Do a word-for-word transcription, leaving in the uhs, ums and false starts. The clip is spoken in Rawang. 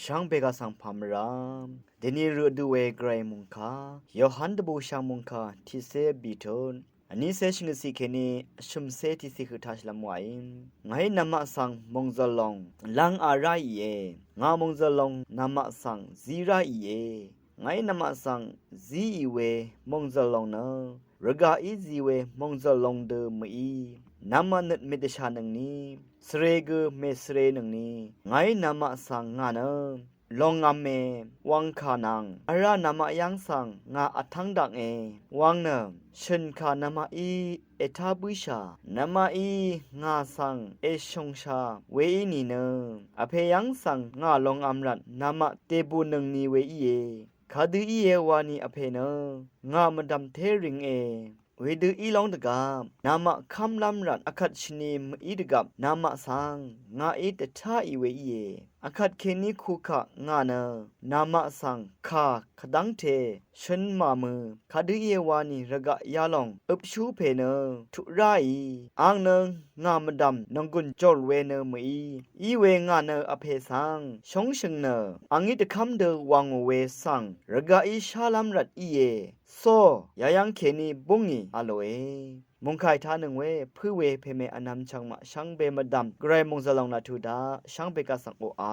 Shvngbe kaq svng pàmvrá dèni rø dø we gvray mòngkà Yohan dvbùshv̀ng mòngkà tiqcé bìtut vnícé shvngøtcì kèní vshø̀mcé tiqcì høq tashìlv́m wàí. Ngàí namaq svng mòngzø̀l lòng lv́ng a ráìe. Ngà mòngzø̀l lòng namaq svng zí ráìe. Ngàí namaq svng zíì we mòngzø̀l lòng nø rvgaqí zi we mòngzø̀l lòng dø mø̀í. Namaq nøt mèdvshànøngni svre gø mèsvrenøngni ngàí namaq svng ngà nø longv̄me wvngkà nvng vrá namaq yv́ng svng ngà vtv́ng daknge wvng nø shø̀nkà namaqí ètá bǿshà. Namaqí ngà svng èshòngsha weí nìnø vpè yv́ng svng ngà longv̄m rvt namaq dèbùnøngni we íe. Kadø íe wani vpè nø ngà mvdv̀m té rìnge. Wedø í lóng dvgvp namaq kv́mlv́m rvt akvt shvni mø̀í dvgvp namaq svng ngàí dvtáì we íe. Akvt kèní kukaq ngà nø namaq svng kà kvdv́ngte shøn màmø. Kadø íe wani rvgaq yalòng øpshú pè nø tuq ráì. Àng nø ngà mvdv̀m nònggùn jòr we nø mø̀í. Iwe ngà nø vpè svng shóngshø̀ng nø àngí dvkv́m dø wà ngò we svng rvgaqí shálv́m rvt íe. So yayv́ng kèní búngì a lòe. Mòngkàì tanøng we pǿ we pèmè vnvm chvngmaq shvngbe mvdv̀m gvray mòngzø̀l lòng nà tuq daq shvngbe kaq svng oqà.